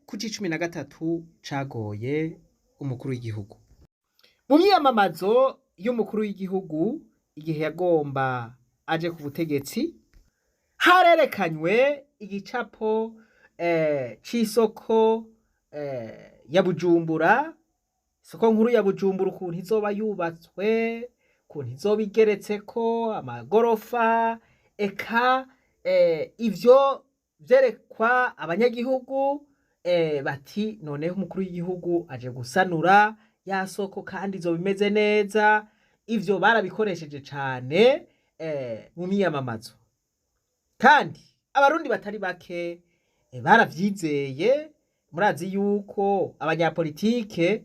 ku 13 cagoye umukuru w'igihugu. Mu myiyamamazo y'umukuru w'igihugu, igihe yagomba aje ku butegetsi, harerekanywe igicapo c'isoko ya Bujumbura, isoko nkuru ya Bujumbura, ukuntu izoba yubatswe, ukuntu izoba igeretseko amagorofa, eka ivyo vyerekwa abanyagihugu, bati noneho umukuru w'igihugu aje gusanura ya soko kandi izoba imeze neza. Ivyo barabikoresheje cane mu myiyamamazo, kandi Abarundi batari bake baravyizeye. Murazi yuko abanyapolitike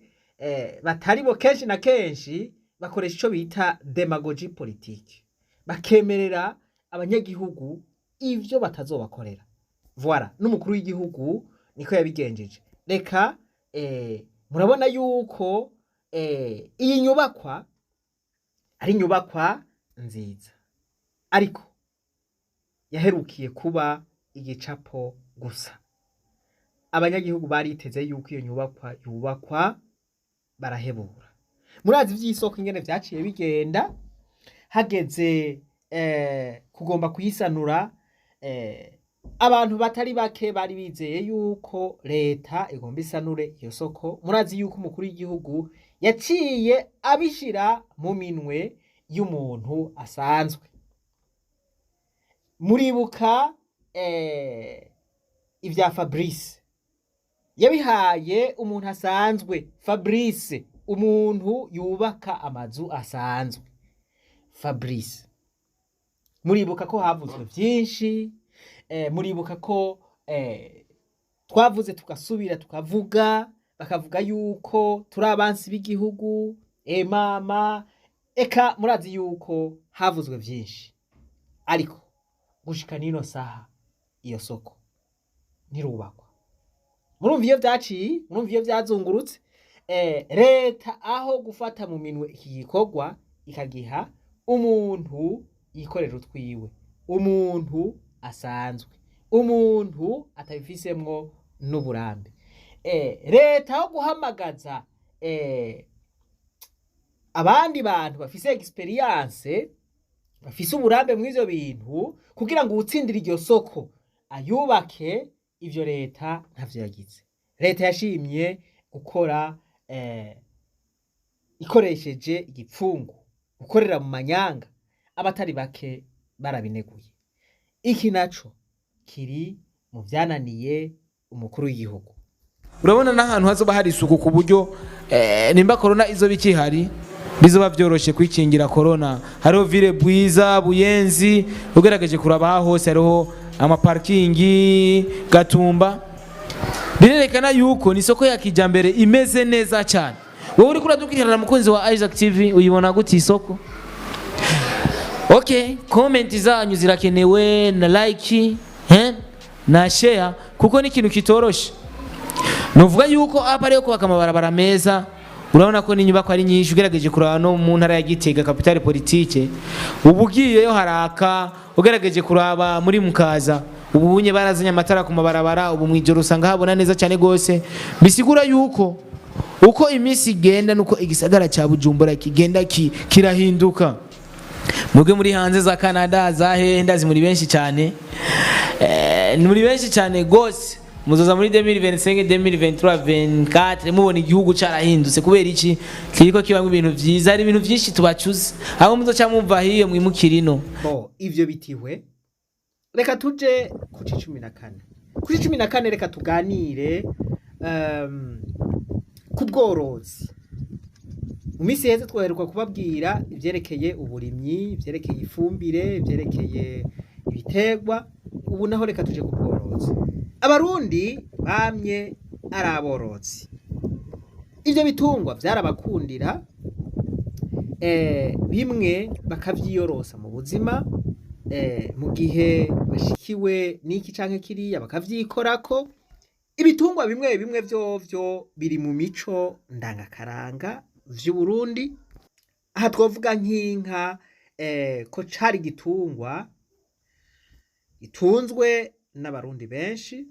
batari bo kenshi na kenshi bakoresha ico bita démagogie politique, bakemerera abanyagihugu ivyo batazobakorera. Voilà, n'umukuru w'igihugu niko yabigenjeje. Reka murabona yuko iyi nyubakwa ari inyubakwa nziza, ariko yaherukiye kuba igicapo gusa. Abanyagihugu bariteze yuko iyo nyubakwa yubakwa, barahebura. Murazi ivy'isoko ingene vyaciye bigenda. Hageze kugomba kuyisanura, abantu batari bake bari bizeye yuko leta igomba isanure iyo soko. Murazi yuko umukuru w'igihugu yaciye abishira mu minwe y'umuntu asanzwe. Muribuka ivya Fabrice, yabihaye umuntu asanzwe, Fabrice, umuntu yubaka amazu asanzwe, Fabrice. Muribuka ko havuzwe vyinshi, muribuka ko twavuze, tugasubira tukavuga, bakavuga yuko turi abansi b'igihugu, mama, eka murazi yuko havuzwe vyinshi, ariko gushika n'ino saha iyo soko ntirubakwa. Murumva iyo vyaciye, murumva iyo vyazungurutse. Leta aho gufata mu minwe iki gikorwa ikagiha umuntu yikorera utwiwe, umuntu asanzwe, umuntu atabifisemwo n'uburambe, leta aho guhamagaza abandi bantu bafise expérience, bafise uburambe mw'ivyo bintu, kugira ngo uwutsindire iryo soko ayubake, ivyo leta ntavyo yagize. Leta yashimye gukora ikoresheje igipfungu, gukorera mu manyanga. Abatari bake barabineguye. Iki naco kiri mu vyananiye umukuru w'igihugu. Urabona n'ahantu hazoba hari isuku, ku buryo nimba corona izoba ikihari, bizoba vyoroshe kwikingira corona. Hariho ville Bwiza, Buyenzi, ugerageje kuraba aha hose hariho amaparkingi. Gatumba, birerekana yuko ni isoko ya kijambere imeze neza cyane. Wowe uriko uradukurikirana, mukunzi wa Isaac TV, uyibona gute isoko? Okay, comment zanyu zirakenewe, na like na share, kuko ni ikintu kitoroshe. Nuvuga yuko apa ariyo kubaka amabarabara meza. Urabona ko n'inyubako ari nyinshi. Ugerageje kuraba no mu ntara ya Gitega, capitale politique, ubu ugiyeyo haraka. Ugerageje kuraba muri Mukaza, ubu unye barazanye amatara ku mabarabara, ubu mwijoro usanga habona neza cyane gose. Bisigura yuko uko iminsi igenda nuko igisagara cya Bujumbura kigenda kirahinduka. Mwebwe muri hanze za Canada, za hehe, ndazi muri benshi cyane, muri benshi cyane gose. Muzoza muri 2025, 2023, 24, mubona igihugu carahindutse. Kubera iki? Kiriko kibamwo ibintu vyiza, hari ibintu vyinshi tubacuze aho muzoca muva hiyo mwimukira ino. Bo ivyo bitihwe, reka tuje ku 14. Ku 14, reka tuganire ku bworozi. Mu minsi iheze twoheruka kubabwira ivyerekeye uburimyi, ivyerekeye ifumbire, ivyerekeye ibiterwa. Ubu naho reka tuje ku bworozi. Abarundi bamye ari aborozi. Ivyo bitungwa vyarabakundira, bimwe bakavyiyorosa mu buzima, mu gihe bashikiwe n'iki canke kiriya bakavyikorako. Ibitungwa bimwe bimwe vyovyo biri mu mico ndangakaranga vy'Uburundi. Aha twovuga nk'inka, ko cari igitungwa gitunzwe n'Abarundi benshi.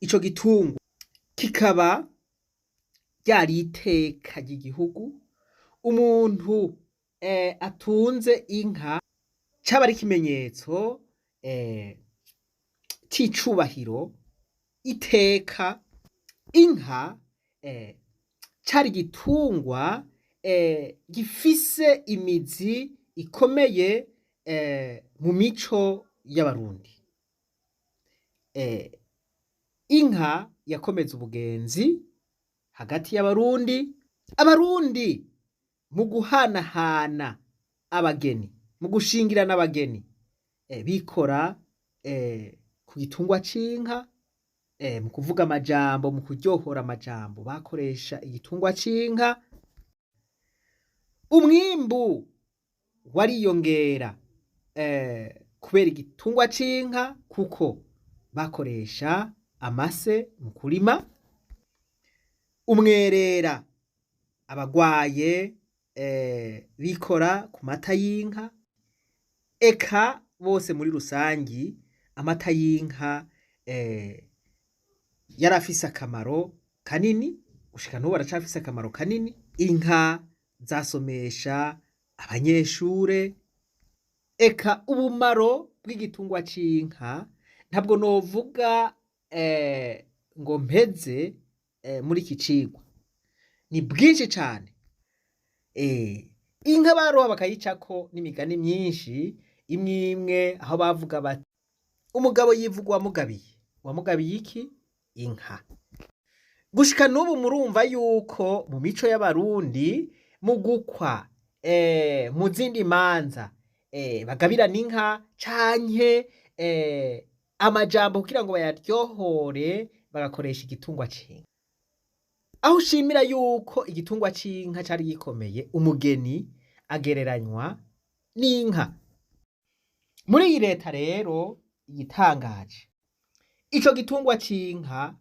Ico gitungwa kikaba ryari iteka ry'igihugu. Umuntu atunze inka caba ari ikimenyetso c'icubahiro, iteka. Inka cari igitungwa gifise imizi ikomeye mu mico y'Abarundi. Inka yakomeza ubugenzi hagati y'Abarundi. Abarundi mu guhanahana abageni, mu gushingirana abageni, bikora ku gitungwa c'inka. Mu kuvuga amajambo, mu kuryohora amajambo, bakoresha igitungwa c'inka. Umwimbu wariyongera kubera igitungwa c'inka, kuko bakoresha amase mu kurima. Umwerera, abagwaye bikora ku mata y'inka. Eka bose muri rusangi amata y'inka yarafise akamaro kanini, gushika n'ubu aracafise akamaro kanini. Inka zasomesha abanyeshure. Eka ubumaro bw'igitungwa c'inka ntabwo novuga ngo mpeze muri iki cigwa, ni bwinshi cane. Inka baroha bakayicako n'imigani myinshi imwe imwe, aho bavuga bati: "Umugabo yivuga uwamugabiye." Uwamugabiye iki? Inka. Gushika n'ubu murumva yuko mu mico y'Abarundi, mu gukwa, mu zindi manza, bagabirana inka canke amajambo kugira ngo bayaryohore bagakoresha igitungwa c'inka. Aho ushimira yuko igitungwa c'inka cari gikomeye, umugeni agereranywa n'inka. Muri iyi leta rero, igitangaje, ico gitungwa c'inka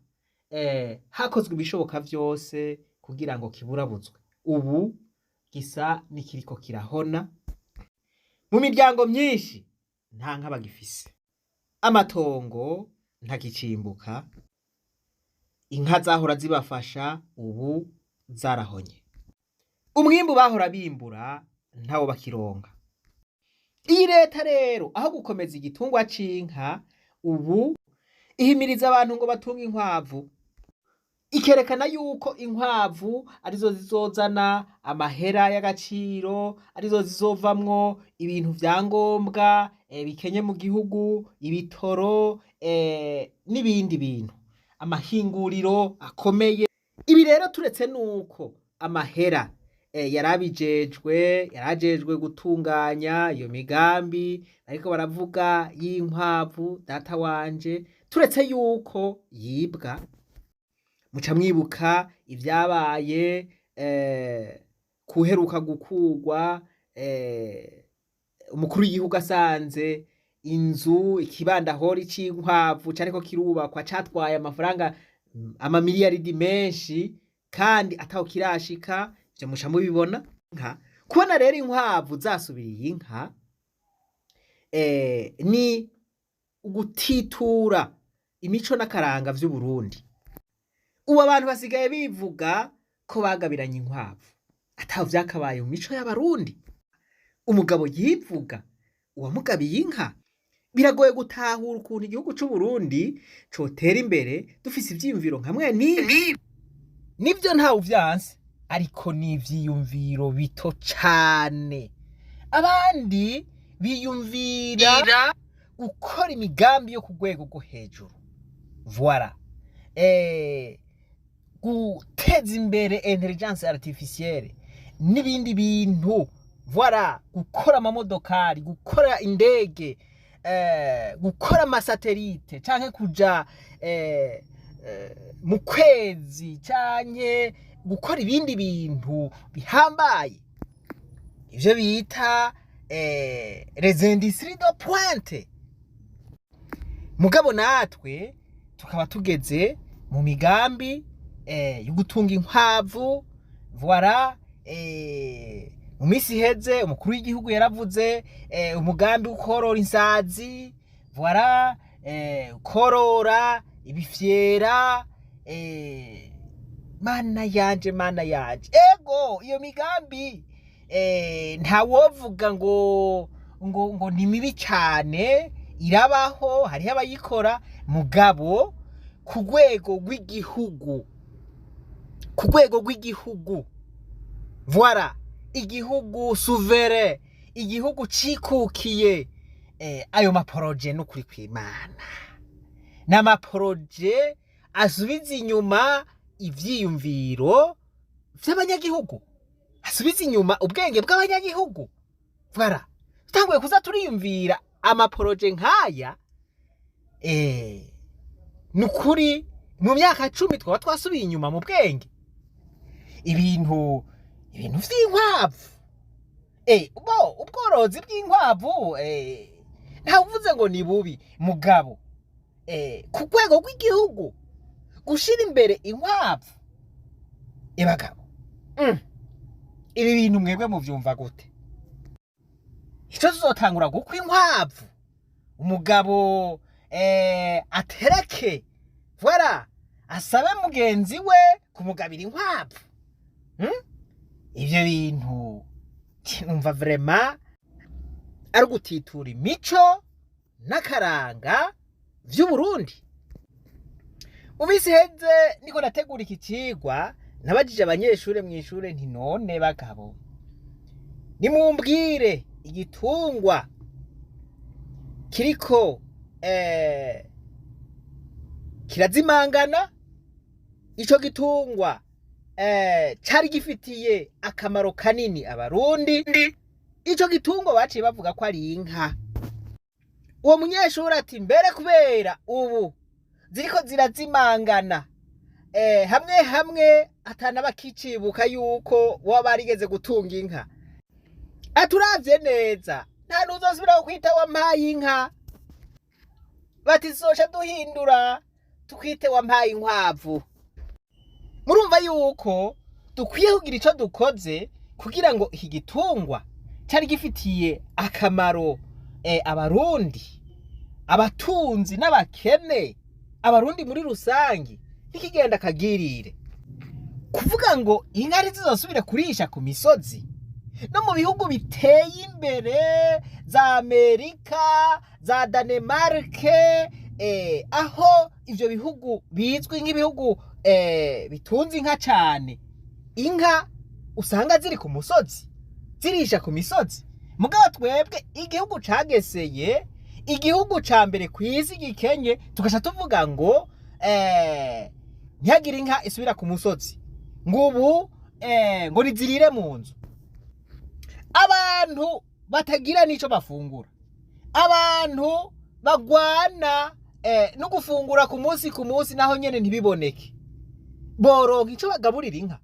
hakozwe ibishoboka vyose kugira ngo kiburabuzwe. Ubu gisa n'ikiriko kirahona. Mu miryango myinshi nta nka bagifise, amatongo ntakicimbuka, inka zahora zibafasha ubu zarahonye, umwimbu bahora bimbura ntawo bakironka. Iyi leta rero, aho gukomeza igitungwa c'inka, ubu ihimiriza abantu ngo batunge inkwavu, ikerekana yuko inkwavu arizo zizozana amahera y'agaciro, arizo zizovamwo ibintu vya ngombwa bikenye mu gihugu, ibitoro n'ibindi bintu, amahinguriro akomeye. Ibi rero, turetse nuko amahera yarabijejwe, yarajejwe gutunganya iyo migambi ariko baravuga y'inkwavu, data wanje, turetse yuko yibwa, muca mwibuka ivyabaye kuheruka gukurwa umukuru w'igihugu asanze inzu ikibandahori c'inkwavu cariko kirubakwa catwaye amafaranga amamiliyaridi menshi kandi ataho kirashika. Ivyo muca mubibona. Nka kubona rero inkwavu zasubiriye inka ni ugutitura imico n'akaranga vy'Uburundi. Ubu abantu basigaye bivuga ko bagabiranye inkwavu, ataho vyakabaye mu mico y'Abarundi. Umugabo yivuga uwamugabiye inka. Biragoye gutahura ukuntu igihugu c'Uburundi cotera imbere dufise ivyiyumviro nka mwene nivyo. Ntawe uvyanse, ariko ni ivyiyumviro bito cane. Abandi biyumvira gukora imigambi yo ku rwego rwo hejuru, voilà, guteza imbere intelligence artificielle n'ibindi bintu, voilà, gukora amamodokari, gukora indege, gukora amasatelite canke kuja mu kwezi, canke gukora ibindi bintu bihambaye, ivyo bita les industries de pointe. Mugabo natwe tukaba tugeze mu migambi yo gutunga inkwavu, voilà. Mu minsi iheze umukuru w'igihugu yaravuze umugambi wo korora insazi, voilà, korora Ibifyera, mana yanje, mana yanje. Ego, iyo migambi ntawovuga ngo ni mibi cyane, irabaho, hariho abayikora, mugabo ku rwego rw'igihugu, ku rwego rw'igihugu, voilà, igihugu souverain, igihugu cikukiye, ayo ma projets, n'ukuri kw'Imana, ni ama projets asubiza inyuma ivyiyumviro vy'abanyagihugu, asubiza inyuma ubwenge bw'abanyagihugu. Voilà, tutanguye kuza turiyumvira ama projets nk'aya, ni ukuri mu myaka 10 twaba twasubiye inyuma mu bwenge. Ibintu vy'inkwavu, bo ubworozi bw'inkwavu, ntawuvuze ngo ni bubi, mugabo ku rwego rw'igihugu gushira imbere inkwavu, bagabo, ibi bintu mwebwe muvyumva gute? Ico tuzotangura gukwa inkwavu, umugabo atereke, voilà, asabe mugenzi we kumugabira inkwavu, Ivyo bintu numva vraiment ari ugutitura imico n'akaranga vy'Uburundi. Mu minsi iheze niko nategura iki cigwa, nabajije abanyeshure mw'ishure nti: "None bagabo, nimumbwire igitungwa kiriko kirazimangana, ico gitungwa cari gifitiye akamaro kanini Abarundi." Ico gitungwa baciye bavuga ko ari inka. Uwo munyeshuri ati: "Mbere kubera ubu ziriko zirazimangana, hamwe hamwe atanabakicibuka yuko boba barigeze gutunga inka, aturavye neza nta n'uzosubira kwita wampaye inka, bati zosha duhindura tukwite wampaye inkwavu." Murumva yuko dukwiye kugira ico dukoze kugira ngo iki gitungwa cari gifitiye akamaro Abarundi, abatunzi n'abakene, Abarundi muri rusangi, ntikigenda kagirire. Kuvuga ngo inka ntizizosubire kurisha ku misozi, no mu bihugu biteye imbere za Amerika, za Danemarke, aho ivyo bihugu bizwi nk'ibihugu bitunze inka cane, inka usanga ziri ku musozi, zirisha ku misozi. Mugabo twebwe igihugu cageseye, igihugu ca mbere kw'isi gikenye, tugaca tuvuga ngo ntihagire inka isubira ku musozi, ngo ubu ngo nizirire mu nzu. Abantu batagira n'ico bafungura, abantu bagwana no gufungura ku munsi ku munsi, naho nyene ntibiboneke, boronka ico bagaburira inka?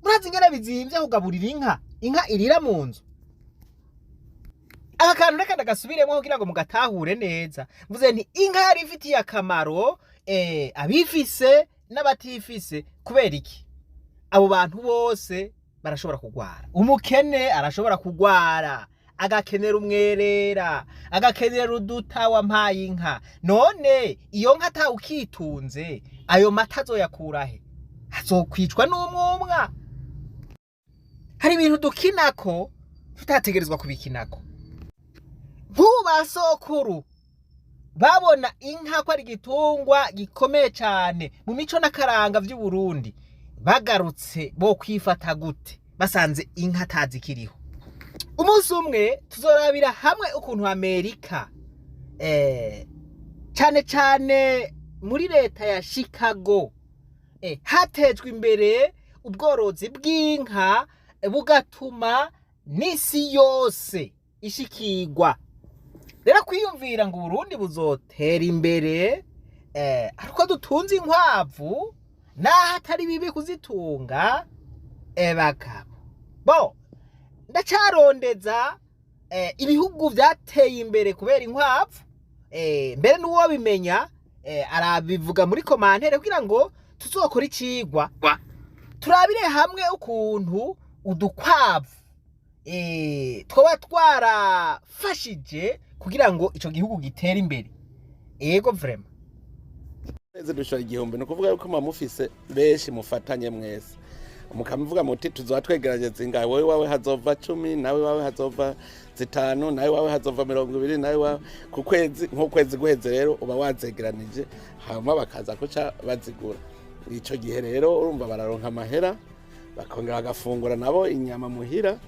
Murazi ingene bizimvye kugaburira inka, inka irira mu nzu? Aka kantu reka ndagasubiremo kugira ngo mugatahure neza. Mvuze nti inka yari ifitiye akamaro abifise n'abatifise. Kubera iki? Abo bantu bose barashobora kugwara. Umukene arashobora kugwara agakenera umwerera, agakenera uduta wampaye inka. None iyo nka atawe ukitunze, ayo mata azoyakurahe? Azokwicwa n'umwumwa. Hari ibintu dukinako tutategerezwa kubikinako. Nk'ubu ba sokuru babona inka ko ari igitungwa gikomeye cyane mu mico n'akaranga vy'Uburundi, bagarutse bo kwifata gute basanze inka atazikiriho? Umunsi umwe tuzorabira hamwe ukuntu Amerika, cane cane muri leta ya Chicago, hatejwe imbere ubworozi bw'inka, bugatuma n'isi yose ishikirwa. Rero kwiyumvira ngo Uburundi buzotera imbere ariko dutunze inkwavu, naho atari bibi kuzitunga, bagabo bo ndacarondeza ibihugu vyateye imbere kubera inkwavu. Mbere n'uwo bimenya arabivuga muri commentaire kugira ngo tuzokore icigwa, turabire hamwe ukuntu udukwavu twoba twarafashije kugira ngo ico gihugu gitere imbere. Ego, vraiment. Kwezi dushora 1000, ni ukuvuga yuko muba mufise benshi mufatanye mwese, mukamuvuga muti tuzoba twegeranye zingahe, wowe wawe hazova 10, nawe wawe hazova 5, nawe wawe hazova 20, nawe wawe ku kwezi. Nk'ukwezi guheze rero uba wazegeranije, hanyuma bakaza kuca bazigura. Ico gihe rero urumva bararonka amahera, bakongera bagafungura nabo inyama muhira,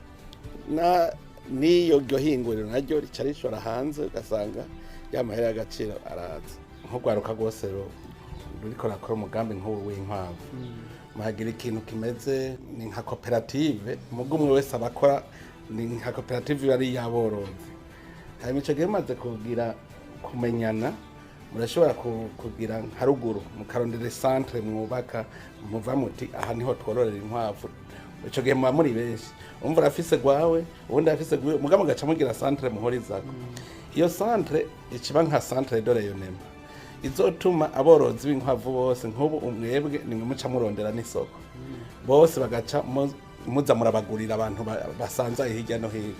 na n'iyo ryo hinguriro naryo rica rishora hanze, ugasanga ya mahera y'agaciro araza. Nk'urwaruka rwose ruriko rurakora umugambi nk'ubu w'inkwavu, muhagira ikintu kimeze ni nka koperative, mugo umwe wese abakora ni nka koperative iba ari iy'aborozi. Hanyuma ico gihe mumaze kugira kumenyana, murashobora kugira nka ruguru mukarondera centre mwubaka, muva muti aha niho twororera inkwavu. Ico gihe muba muri benshi, umva urafise gwawe, uwundi arafise gwiwe, muga mugaca mugira centre muhurizako. Iyo centre ikiba nka centre de rayonnement izotuma aborozi b'inkwavu bose, nk'ubu umwebwe nimwe muca murondera n'isoko, bose bagaca muza murabagurira abantu basanzaye hirya no hino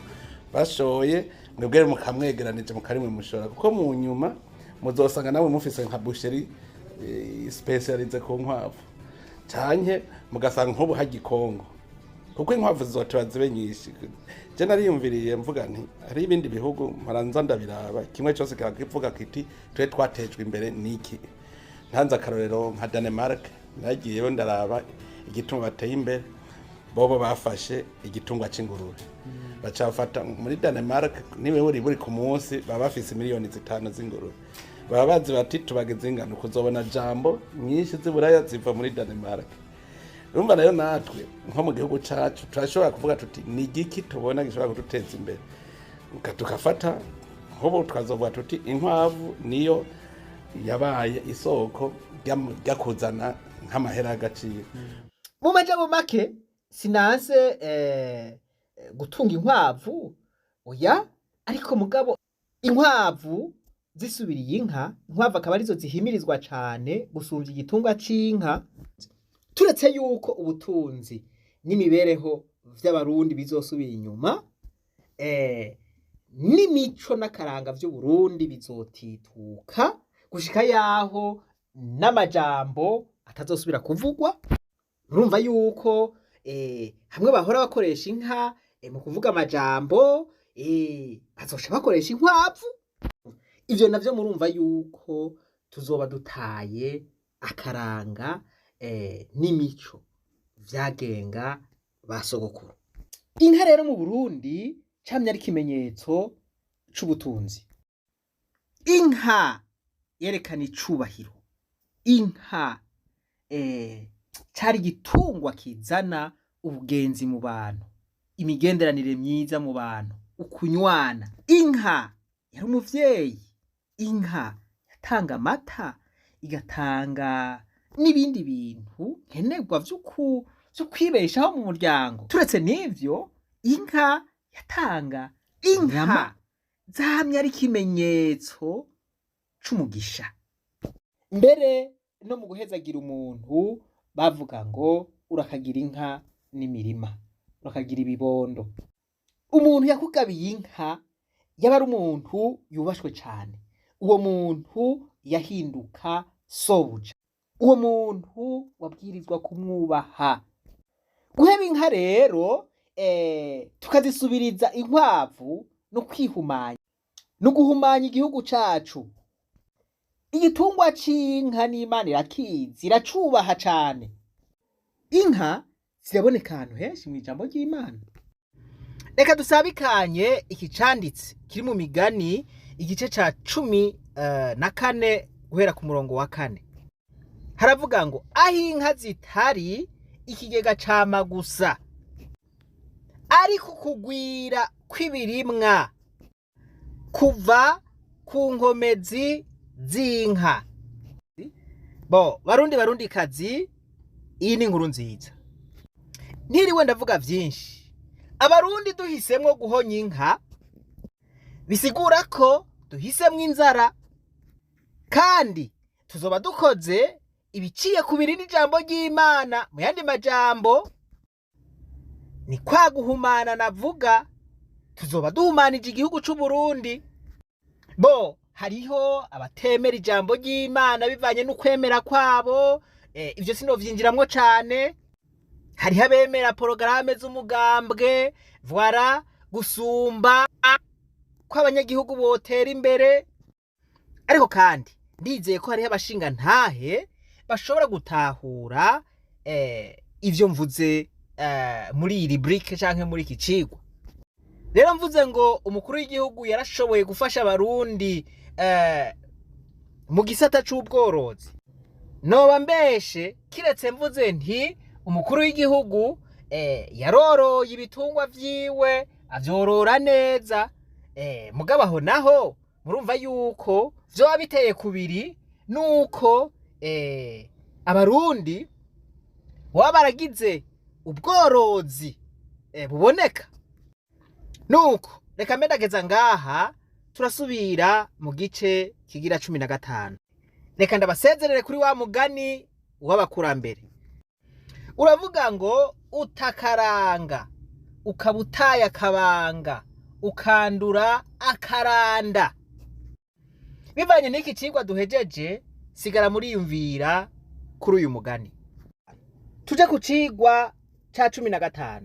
bashoye, mwebwe mukamwegeranije mukarimwe mushora, kuko mu nyuma muzosanga namwe mufise nka boucherie spécialisée ku nkwavu, canke mugasanga nk'ubu harya ikongo, kuko inkwavu zizoteba zibe nyinshi. Je nariyumviriye mvuga nti hari ibindi bihugu mparanza ndabiraba, kimwe cyose kirakivuga kiti twe twatejwe imbere niki. Ntanze akarorero nka Danemark, nagiyeyo ndaraba igituma bateye imbere. Bobo bafashe igitungwa c'ingurube, baca bafata muri Danemark niwe buri buri ku munsi baba bafise miliyoni 5 z'ingurube. Baba bazi bati tubageze ingano kuzobona jambo nyinshi z'iburaya ziva muri Danemark. Urumva nayo natwe nko mu gihugu cacu turashobora kuvuga tuti ni igiki tubona gishobora kuduteza imbere, tukafata nk'ubu tukazovuga tuti inkwavu niyo yabaye isoko rya kuzana nk'amahera y'agaciro. Mu majambo make, sinanse gutunga inkwavu, oya, ariko mugabo inkwavu zisubiriye inka, inkwavu akaba arizo zihimirizwa cane gusumvya igitungwa c'inka. Turetse yuko ubutunzi n'imibereho vy'Abarundi bizosubira inyuma, n'imico n'akaranga vy'Uburundi bizotituka gushika yaho n'amajambo atazosubira kuvugwa. Urumva yuko hamwe bahora bakoresha inka mu kuvuga amajambo, bazoca bakoresha inkwavu. Ivyo navyo murumva yuko tuzoba dutaye akaranga n'imico vyagenga ba sogokuru. Inka rero mu Burundi camye ari ikimenyetso c'ubutunzi. Inka yerekana icubahiro. Inka cari igitungwa kizana ubugenzi mu bantu, imigenderanire myiza mu bantu, ukunywana. Inka yari umuvyeyi. Inka yatanga amata, igatanga n'ibindi bintu nkenerwa vyo kwibeshaho mu muryango. Turetse n'ivyo, inka yatanga inyama, zamye ari ikimenyetso c'umugisha. Mbere no mu guhezagira umuntu bavuga ngo urakagira inka n'imirima, urakagira ibibondo. Umuntu yakugabiye inka yaba ari umuntu yubashwe cane. Uwo muntu yahinduka sobuja. Uwo muntu wabwirizwa kumwubaha. Guheba inka rero tukazisubiriza inkwavu no kwihumanya, no guhumanya igihugu cacu. Igitungwa c'inka n'Imana irakizi, iracubaha cane. Inka ziraboneka ahantu henshi mw'ijambo ry'Imana. Reka dusabikanye iki canditse kiri mu Migani, igice ca 14 guhera ku murongo wa 4. Haravuga ngo aho inka zitari ikigega cama gusa, ariko kugwira kw'ibirimwa kuva ku nkomezi z'inka. Bo Barundi, Barundi kazi, iyi ni inkuru nziza. Ntiriwe ndavuga vyinshi. Abarundi duhisemwo guhonya inka, bisigura ko duhisemwo inzara, kandi tuzoba dukoze ibiciye ku biri n'ijambo ry'Imana. Mu yandi majambo, ni kwa guhumana navuga, tuzoba duhumanije igihugu c'Uburundi. Bo Hariho abatemera ijambo ry'Imana bivanye n'ukwemera kwabo, ivyo sinovyinjiramwo cane. Hariho abemera porogaramu z'umugambwe, voilà, gusumba ko abanyagihugu botera imbere. Ariko kandi ndizeye ko hariho abashinga ntahe bashobora gutahura ivyo mvuze muri iyi rubrique canke muri iki cigwa. Rero mvuze ngo umukuru w'igihugu yarashoboye gufasha Abarundi mu gisata c'ubworozi, noba mbeshe kiretse mvuze nti umukuru w'igihugu yaroroye ibitungwa vyiwe, avyorora neza. Mugabo aho naho murumva yuko vyoba biteye kubiri nuko Abarundi baba baragize ubworozi buboneka. Nuko reka mbendageza ngaha, turasubira mu gice kigira 15. Reka ndabasezerere kuri wa mugani w'abakurambere uravuga ngo utakaranga ukaba utaye akabanga ukandura akaranda. Bivanye n'iki cigwa duhejeje, sigara muriyumvira kuri uyu mugani. Tuje ku cigwa ca 15.